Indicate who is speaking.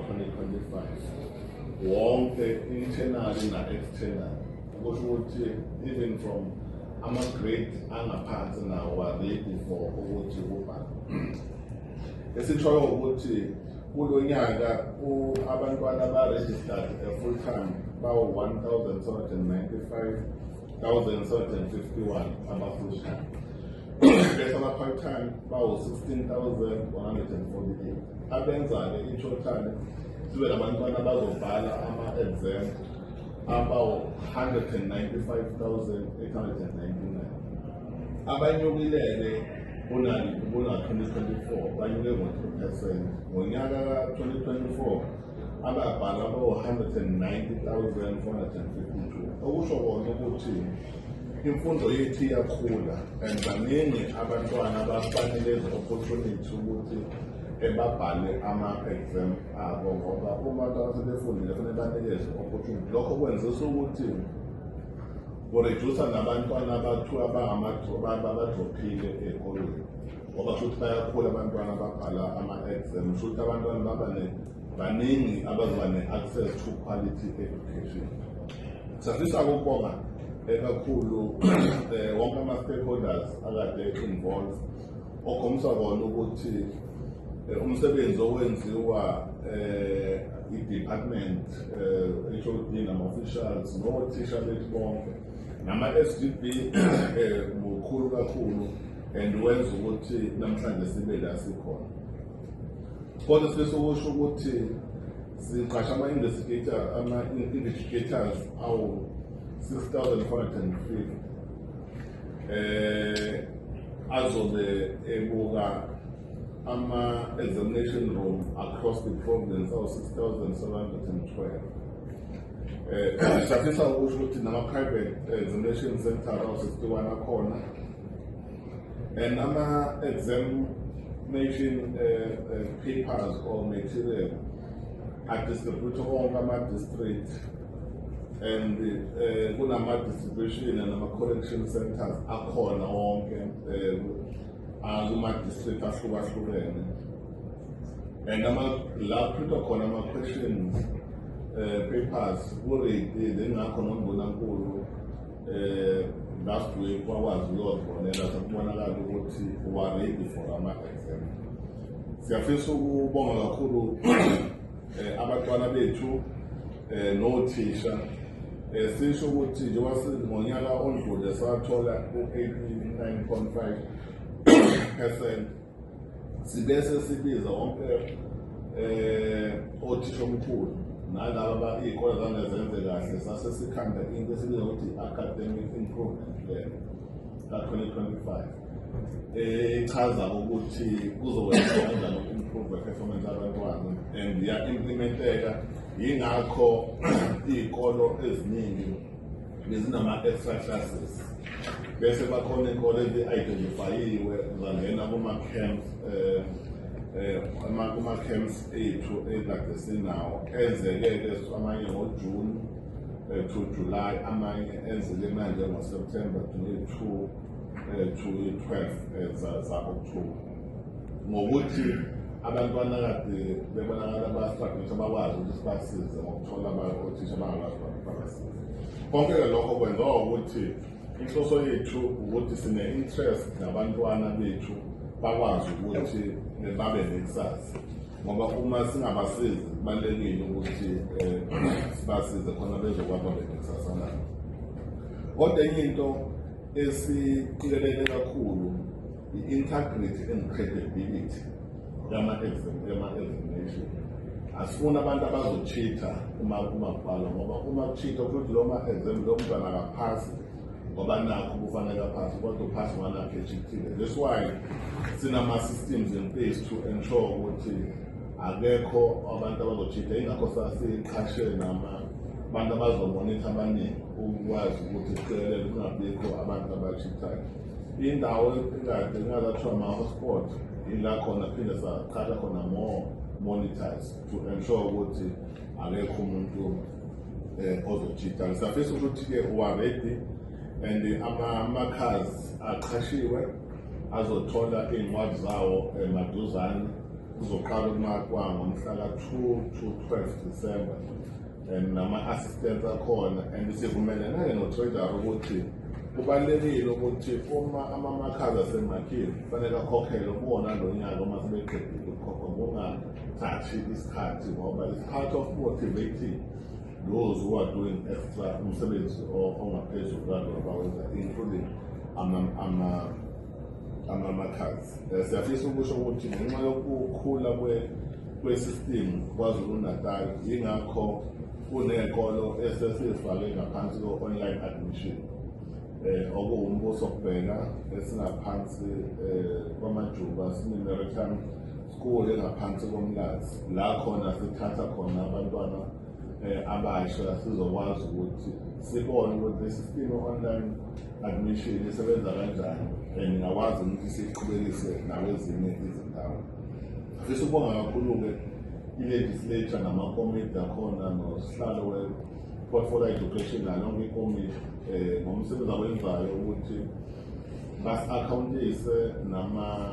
Speaker 1: ngo-2025 wonke, internally na-external. Kusho ukuthi even from ama-grade angaphansi nawo are ready for ukuthi kubhalwe. Esishoyo ukuthi kulo nyaka abantwana ba-registered full time bawu-1,795,751 aba-full time, bese ama-part time bawu-16,148. Abenza-ke i-total sibe nabantwana abazobhala ama-exam abawu-195,899. Abanyukile-ke kuna-2024, banyuke ngo-2%. Ngonyaka ka-2024 ababhala bawu-190,452, okusho kona ukuthi imfundo yethu iyakhula and baningi abantwana ababanikeza opportunity ukuthi babhale ama-exam abo, ngoba uma abantwana sebefundile kufanele banikeze opportunity. Lokho kwenzisa ukuthi ku-reduce nabantwana abathiwa aba-drop-ile ey'kolweni, ngoba futhi bayakhula abantwana ababhala ama-exam, futhi abantwana baba baningi abazoba ne-access to quality education. Siyafisa ukubonga kakhulu wonke ama-stakeholders akade involved, okhombisa kona ukuthi umsebenzi owenziwa i-department, HOD nama-officials nothisha bethu bonke nama-SGB mukhulu kakhulu and wenza ukuthi namhlanje sibe la sikhona. Kodwa sifisa ukusho ukuthi siqasha ama-investigators awu-6450 azobe ebuka ama-examination room across the province awu-6712. Siyafisa ukusho ukuthi nama-private examination center awu-61 akhona and ama-examination papers or material a-distribute onke ama-district and kunama-distribution and ama-collection centers akhona wonke akuma-district ahlukahlukene and ama la printwa khona ama-questions papers ku-ready. Ingakho nondunankulu last week wakwazi ukuyozibonela, sekubonakala ukuthi uwa ready for ama-exam. Siyafisa ukubonga kakhulu abantwana bethu nothisha. Sisho ukuthi njengoba ngonyaka ondlule sathola u-89.5%, sibese sibiza wonke othisha omkhulu nalaba iy'kole zange zenze kahle, sase sikhanda into esibiza ukuthi i-academic improvement plan ka-2025, echaza ukuthi kuzokwenza kanjani uku-improve performance yabantwana and iya-implement-eka. Yingakho iy'kolo eziningi bezinama-extra classes, bese bakhona iy'kolo ezi-identify-iwe zangena kuma-camps kuma-camps ethu ekade sinawo, enzeke-ke amanye ngoJune to July, amanye enzeke manje ngoSeptember 22 to 12 za-October, ngokuthi abantwana kade bebonakala ba-struggle bakwazi ukuthi sibasize ngokuthola othisha abangakwazi babasize. Konke-ke lokho kwenziwa ukuthi inhloso yethu ukuthi sine-interest nabantwana bethu bakwazi ukuthi babe nekusasa, ngoba uma singabasizi, kubalulekile ukuthi sibasize khona bezokwazi babe nekusasa nabo. Kodwa enye into esiqikelele kakhulu i-integrity and credibility yama-exam, yama-examination. Asifuni abantu abazo-cheat-a uma kubhalwa, ngoba uma ku-cheat-a futhi lo ma-exam, lo mntwana akaphasi ngoba nakho kufanele aphase, kodwa uphasi ngoba nakho e-cheat-ile. That's why sinama-systems in place to ensure ukuthi akekho abantu abazo-cheat-a. Ingakho sasiqhashe nama abantu abazo-monitor abaningi ukwazi ukuthi siqikelele kungabikho abantu aba-cheat-ayo. Indawo ekade kungathiwa ama-hotspot, ila khona phinde saqhatha khona more monitors to ensure ukuthi akekho umuntu ozo-cheat-a. Siyafisa ukuthi-ke uwa ready and ama-markers aqhashiwe azothola iy'ncwadi zawo maduzane. Kuzoqala ukumakwa ngomhla ka-2 to 12 December and nama-assistants akhona, and sivumelene-ke no-treasury ukuthi kubalulekile ukuthi uma ama-markers asemakile kufanele akhokhelwe kuwona lo nyaka uma sebeqedile ukukhokha, kungathathi isikhathi, ngoba it's part of motivating those who are doing extra umsebenzi ongaphezulu kwalo abawenza, including ama-markers. Siyafisa ukusho ukuthi ngenxa yokukhula kwe-system KwaZulu Natal, yingakho kuney'kolo esesizifake ngaphansi ko-online admission, okuwumbuso kubheka esingaphansi kwaMajuba, sine-Maritime School engaphansi koMlazi, la khona sithatha khona abantwana abasha, sizokwazi ukuthi sibone ukuthi le system online admission isebenza kanjani and ingakwazi ukuthi siqhubekise nakwezinye izindawo. Sifisa ukubonga kakhulu-ke i-legislature namakomiti akhona nosihlalo we-portfolio education nalonke ikomiti ngomsebenzi awenzayo ukuthi basi-accountise nama